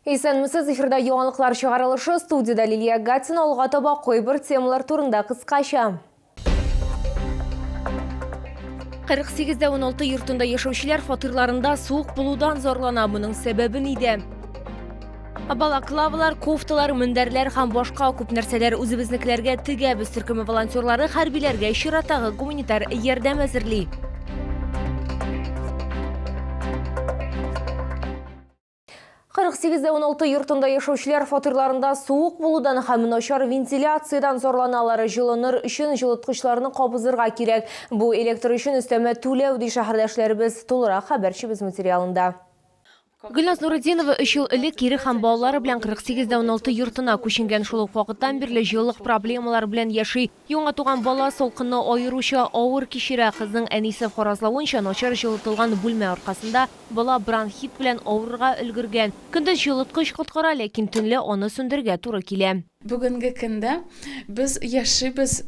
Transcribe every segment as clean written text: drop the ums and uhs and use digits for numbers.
Исәнмесез, эфирда яңалыклар чыгарылышы, студиядә Лилия Гатина, алга таба кайбер темалар турында кыскача. 48 дә 16 йортында яшәүчеләр фатирларында суык булудан зарлана. Моның сәбәбе нидә? Балаклавалар, кофталар, мендәрләр һәм башка күп нәрсәләр үзебезнекеләргә тегәбез төркеме волонтерлары хәрбиләргә чираттагы гуманитар ярдәм әзерли. 48 дә 16 йортында яшәүчеләр фатирларында суык булудан һәм начар вентиляциядән зарланалар. Җылыныр өчен җылыткычларны кабызырга кирәк. Бу электр өчен өстәмә түләү, ди шәһәрдәшләребез. Тулырак хәбәрчебез материалында. Гөлназ Нуретдинова өч ел элек ире һәм балалары белән 48 дә 16 йортына күченгән. Шул ук вакыттан бирле җылылык проблемалары белән яши. Яңа туган бала салкынны аеруча авыр кичерә. Кызның әнисе фаразлавынча, начар җылытылган бүлмә аркасында бала бронхит белән авырырга өлгергән. Көндез җылыткыч коткара, ләкин төнлә аны сүндерергә туры килә. Бүгенге көндә без яшибез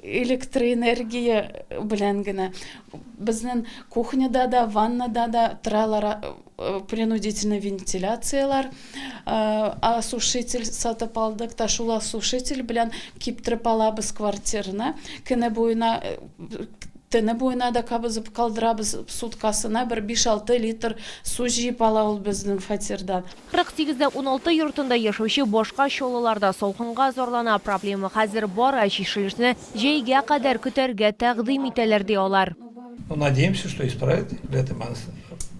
электроэнергия белән генә. Безнең кухняда да, ваннада да торалар принудительный вентиляцияләр. Осушитель сатып алдык та, шул осушитель белән киптереп алабыз квартираны. Көне буена төне буена да кабызып калдырабыз, суткасына бер 5-6 литр су җыеп ала ул безнең фатирдан. 48 дә 16 йортында яшәүче башка чаллылар да салкынга зарлана. Проблема хәзер бар, ә чишелешне җәйгә кадәр көтәргә тәкъдим итәләр, ди алар. Ну, надеемся, что исправят летом.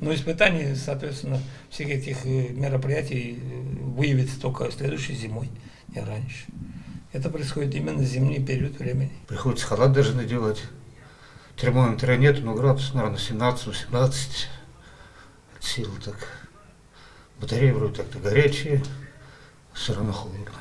Но испытание, соответственно, всех этих э, мероприятий э, выявится только следующей зимой, не раньше. Это происходит именно в зимний период времени. Приходится халат даже надевать. Термометра нет, но градус, наверное, 17-18. От силы так. Батареи вроде так-то горячие, все равно холодно.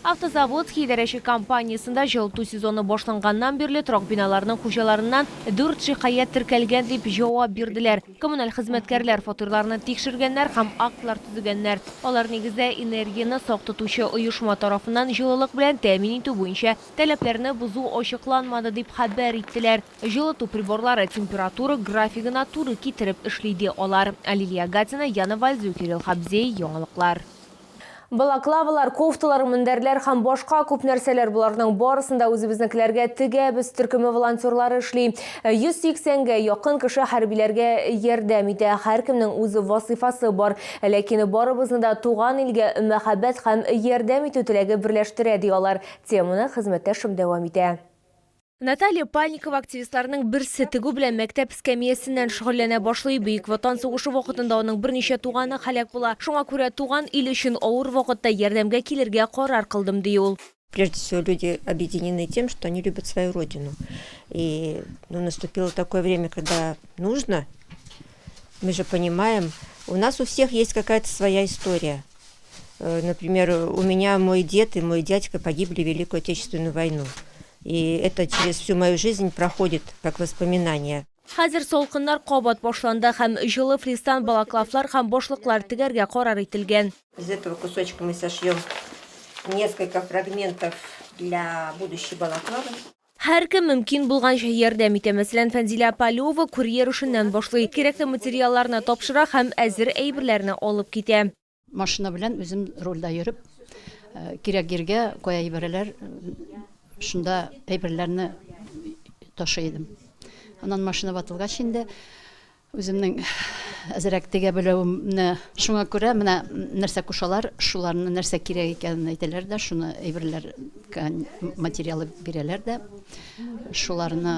Автозаводский идарәче компаниясендә җылыту сезоны башланганнан бирле торак биналарының хуҗаларыннан дүрт шикаять теркәлгән дип җавап бирделәр. Коммуналь хезмәткәрләр фатирларны тикшергәннәр һәм актлар төзегәннәр. Алар нигездә энергияне сак тотучы оешма тарафыннан җылылык белән тәэмин итү буенча таләпләрне бозу ачыкланмады дип хәбәр иттеләр. Җылыту приборлары температура графигына туры китереп эшли, ди алар. Лилия Гатина, Яна Вальдзю, Кирилл Хабзей, Яңалыклар. Балаклавалар, кофталар, мендәрләр һәм башка күп нәрсәләр, боларның барысын да үзебезнекеләргә тегәбез төркеме волонтерлары эшли. 180 гә якын кеше хәрбиләргә ярдәм итә. Һәркемнең үз вазыйфасы бар. Ләкин барыбызны да туган илгә мәхәббәт һәм ярдәм итү теләге берләштерә, ди алар. Теманы хезмәттәшем дәвам итә. Наталья Пальникова активистларның берсе тегү белән мәктәп эскәмиясеннән шөгыльләнә башлый. Бөек Ватан сугышы вакытында аның берничә туганы һәлак була. Шуңа күрә туган ил өчен авыр вакытта ярдәмгә килергә карар кылдым, ди ул. Прежде всего, люди объединены тем, что они любят свою родину. И ну, наступило такое время, когда нужно, мы же понимаем, у нас у всех есть какая-то своя история. Э, например, у меня мой дед и мой дядька погибли в Великую Отечественную войну. И это через всю мою жизнь проходит как воспоминание. Хәзер салкыннар кабат башланды һәм җылы флистан балаклавлар һәм башлыклар тегәргә карар ителгән. Из этого кусочка мы сошьем несколько фрагментов для будущей балаклавы. Һәркем мөмкин булганча ярдәм итә. Мәсәлән, Фәнзилә Полева курьер эшеннән башлый. Кирәкле материалларны тапшыра һәм әзер әйберләрне алып китә. Машина белән үзем рульдә йөреп, кирәк җиргә, кая җибәрәләр, шунда әйберләрне ташый идем. Аннан машина ватылгач инде, үземнең әзрәк тегә белүемне, шуңа күрә менә нәрсә кушалар, шуларны нәрсә кирәк икәнен әйтәләр дә, шуны әйберләр материалы бирәләр дә, шуларны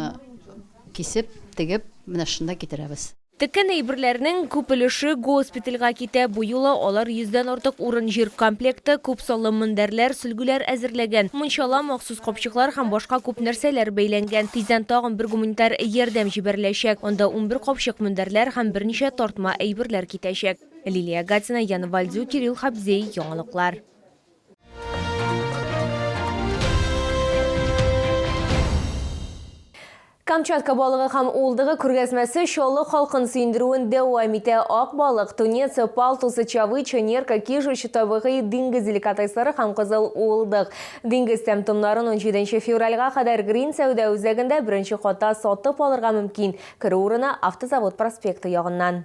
кисеп, тегеп, менә шунда китерәбез. Теккән әйберләрнең күп өлеше госпитальгә китә. Бу юлы алар йөздән артык урын-җир комплекты, күп санлы мендәрләр, сөлгеләр әзерләгән. Мунчала, махсус капчыклар һәм башка күп нәрсәләр бәйләнгән. Тиздән тагын бер гуманитар ярдәм җибәреләчәк. Анда 11 капчык мендәрләр һәм берничә тартма әйберләр китәчәк. Лилия Гатина, Яна Вальдю, Кирилл Хабзей, Яңалыклар. Камчатка балыгы һәм уылдыгы күргәзмәсе Чаллы халкын сөендерүен дәвам итә. Ак балык, тунец, палтусы, чавыча, нерка, кижуч, табигый диңгез деликатеслары һәм кызыл уылдык. Диңгез тәм-томнарын 17 февральгә кадәр Грин сәүдә үзәгендә беренче катта сатып алырга мөмкин. Керү урыны Автозавод проспекты ягыннан.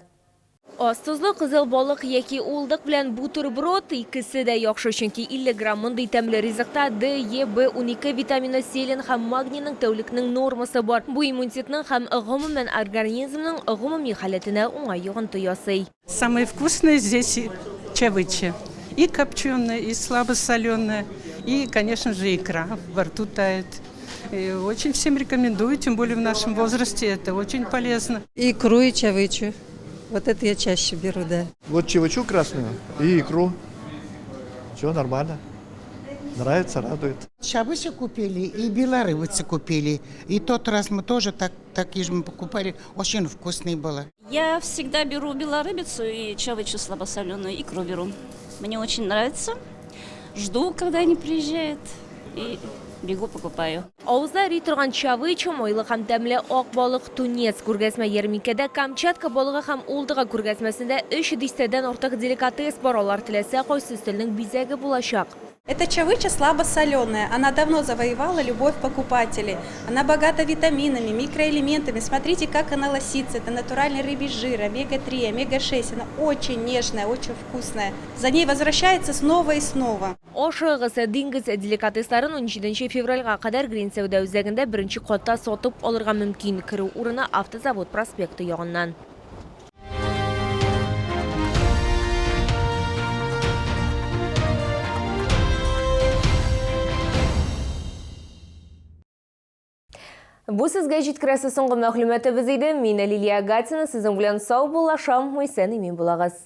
Аз тозлы кызыл балык яки уылдык белән бутерброд икесе дә яхшы, чөнки 50 грамм мондый тәмле ризыкта Д, Е, В12 витамины, селен һәм магнийның тәүлекнең нормасы бар. Бу иммунитетның һәм, гомумән, организмның гомуми халәтенә уңай йогынты ясый. Самое вкусное здесь чавыча. И копченая, и слабосоленая, и, конечно же, икра во рту тает. И очень всем рекомендую, тем более в нашем возрасте это очень полезно. Икру и чавычу. Вот это я чаще беру, да. Вот чавычу красную и икру. Все нормально. Нравится, радует. Чавычу купили и белорыбицы купили. И тот раз мы тоже такие же мы покупали. Очень вкусные было. Я всегда беру белорыбицу и чавычу слабосоленую, икру беру. Мне очень нравится. Жду, когда они приезжают, и бегу покупаю. Авызда эри торган чавыча, майлы һәм тәмле ак балык, тунец. Күргәзмә ярминкәдә Камчатка балыгы һәм уылдыгы күргәзмәсендә өч дистәдән артык деликатес бар. Алар теләсә кайсы өстәлнең бизәге булачак. Это чавыча слабосоленая. Она давно завоевала любовь покупателей. Она богата витаминами, микроэлементами. Смотрите, как она лосится. Это натуральный рыбий жир, омега-3, омега-6. Она очень нежная, очень вкусная. За ней возвращается снова и снова. Ашыгыгыз, диңгез деликатесларын 17 февральгә кадәр Грин сәүдә үзәгендә беренче катта сатып алырга мөмкин. Керү урыны Автозавод проспекты ягыннан. Бу сезгә җиткерәсе соңгы мәгълүматыбыз иде. Мин Лилия Гатина сезнең белән саубуллашам. Исән-имин булыгыз.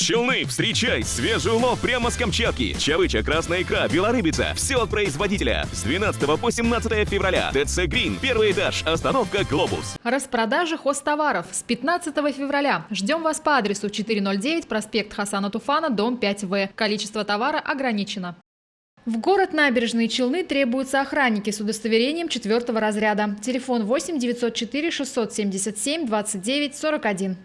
Челны, встречай! Свежий улов прямо с Камчатки. Чавыча, красная икра, белорыбица. Все от производителя. С 12 по 17 февраля. ТЦ Грин, первый этаж, остановка Глобус. Распродажа хозтоваров с 15 февраля. Ждем вас по адресу 409, проспект Хасана Туфана, дом 5В. Количество товара ограничено. В город Набережные Челны требуются охранники с удостоверением 4 разряда. Телефон 8 904 677 29 41.